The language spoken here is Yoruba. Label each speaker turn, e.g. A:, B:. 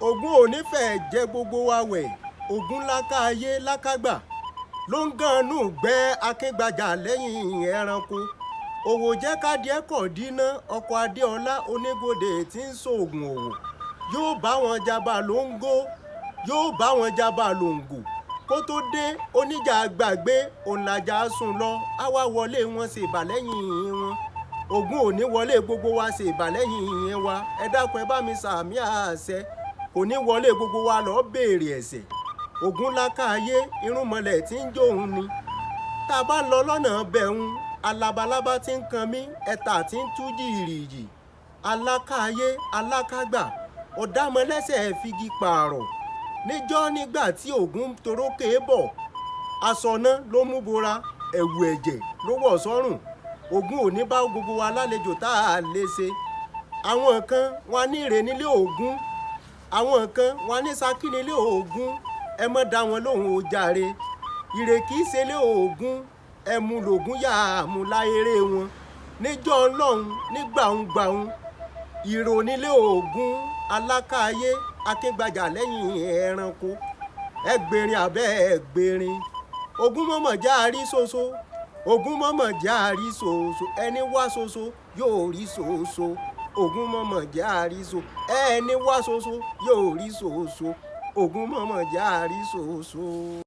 A: Ògún ò ní fẹ́ẹ́ jẹ́ gbogbo wa wẹ̀. Ògún lákàáyé lákàgbà ló ń gànnú gbẹ́ Akíngbajà lẹ́yìn ẹranko. Òwò jẹ́ kádìẹ kọ̀ dínà. Ọkọ̀ Adéọlá oníbodè tí ń ṣoògùn òwò yóò bá wọn jaba lóńgó, yóò bá wọn jaba lóńgò. Kó tó dé, oníjà gbàgbé òǹlàjà sùn lọ, á wá wọlé wọn ṣèbà lẹ́yìn wọn. Ògún ò ní wọlé gbogbo wa ṣèbà lẹ́yìn wa. Ẹ dákun, ẹ bá mi sàmì àṣẹ. Kò ní wọlé gbogbo wa lọ béèrè ẹ̀ṣẹ̀. Ògún lákàáyé irúnmọlẹ̀ tí ń jóun ni. Tá a bá ń lọ lọ́nà bẹ̀hùn, alabalábá tí ń kan mí, ẹ̀ta tí ń tú jìrìjì. Alákàáyé alákàgbà ọ̀dàmọ́lẹ́sẹ̀ figi pààrọ̀ níjọ́ nígbà tí Ògún torókè bọ̀. Aṣọ náà ló mú bora, ẹ̀wù ẹ̀jẹ̀ ló wọ̀ sọ́rùn. Ògún ò ní bá gbogbo wa lálejò tá a lè ṣe. Àwọn kan wọn ní ìrè nílé Ògún, àwọn kan wọn ní Ṣakí nílé Ògún. Ẹ mọ́ dá wọn lóhùn ó jàre. Ìrè kì í ṣe lé Ògún, ẹmu lògún yá àmú láyéré wọn níjọ́ ọlọ́run nígbàùngbàùn. Ìrò nílé Ògún. Alákàáyé Akíngbajà lẹ́yìn ẹranko, ẹgbẹ̀rin abẹ́ ẹgbẹ̀rin. Ògún mọ̀mọ̀ já rí ṣoṣo, Ògún mọ̀mọ̀ já rí ṣoṣo. Ẹni wá ṣoṣo yóò rí ṣoṣo. Ògún mọ̀mọ̀ já rí ṣo, ẹni wá ṣoṣo yóò rí ṣoṣo. Ògún mọ̀mọ̀ já rí ṣoṣo.